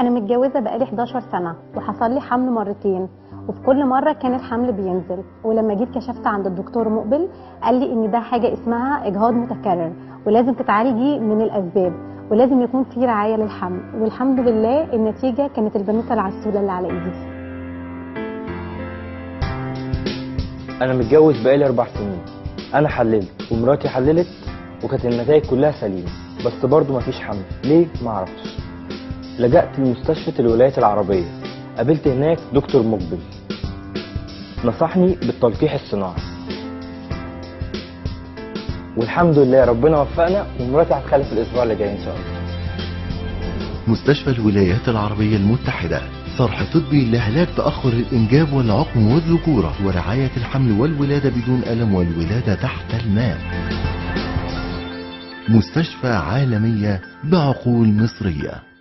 أنا متجوزة بقالي 11 سنة وحصل لي حمل مرتين، وفي كل مرة كان الحمل بينزل. ولما جيت كشفت عند الدكتور مقبل قال لي إن ده حاجة اسمها إجهاض متكرر، ولازم تتعالجي من الأسباب، ولازم يكون في رعاية للحمل. والحمد لله النتيجة كانت البنوتة العسولة اللي على إيدي. أنا متجوز بقالي 4 سنين. أنا حللت ومراتي حللت وكانت النتائج كلها سليمة، بس برضه مفيش حمل. ليه؟ معرفش. لجأت لمستشفى الولايات العربية، قابلت هناك دكتور مقبل، نصحني بالتلقيح الصناعي، والحمد لله ربنا وفقنا ومراتي هتخلف الأسبوع اللي جاي إن شاء الله. مستشفى الولايات العربية المتحدة، صرح طبي لعلاج تأخر الإنجاب والعقم والذكورة ورعاية الحمل والولادة بدون ألم والولادة تحت الماء. مستشفى عالمية بعقول مصرية.